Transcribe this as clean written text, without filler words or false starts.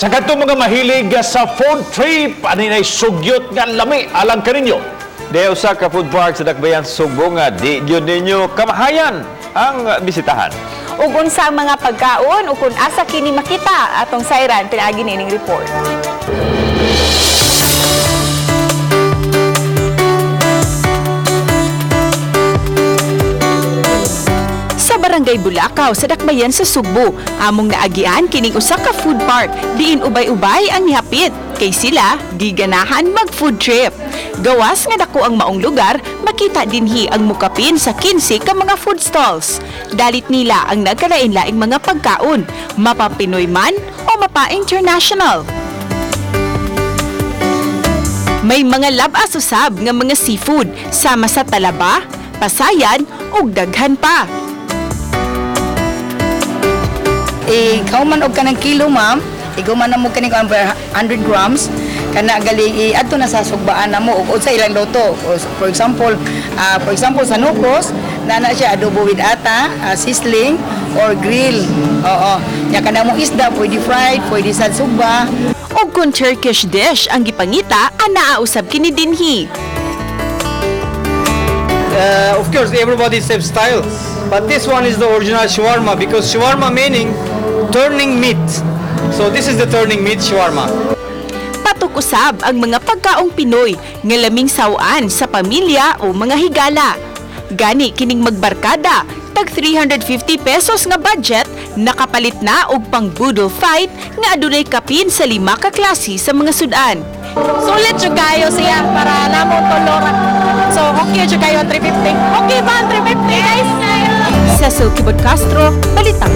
Sa kadtong mga mahilig sa food trip, ani nay sugyot nga lami alang kaninyo. Diha usa ka food park sa Dakbayan sa Sugbo nga di gyud ninyo kamahayan ang bisitahan. Ug unsa ang mga pagkaon ug kung asa kini makita, atong sayran pinaagi nining report. Sa Barangay Bulacau sa Dakbayan sa Sugbo, among naagian kining usa ka food park diin ubay-ubay ang nihapit kay sila giganahan mag food trip. Gawas nga dako ang maong lugar, makita dinhi ang mukapin sa 15 ka mga food stalls. Dalit nila ang nagkalain-laing mga pagkaon, mapa-Pinoy man o mapa-international. May mga labas usab nga mga seafood sama sa talaba, pasayan ug daghan pa. Ikaw man og kanang kilo, ma'am, ikaw man mo kaning 100 grams kana gali adto na sa sugbaan na mo ug unsa ilang luto. For example, sa nukos na siya adobo with ata, sizzling or grill. Oo, nya kana mo isda, pwede fried, pwede sa sugba. Ug kung Turkish dish ang gipangita, anaa usab kini dinhi. Of course, everybody have style, but this one is the original shawarma because shawarma meaning turning meat. So this is the turning meat shawarma. Patok usab ang mga pagkaong Pinoy nga laming sawan sa pamilya o mga higala. Gani kining magbarkada, tag 350 pesos nga budget, nakapalit na og pang boodle fight nga adunay kapin sa lima ka klase sa mga sudan. Sulit jud kayo siya para namo tuloran. So okay jud kayo ang 350. Okay ba ang 350, guys? Cecil Kibot Castro, Balitang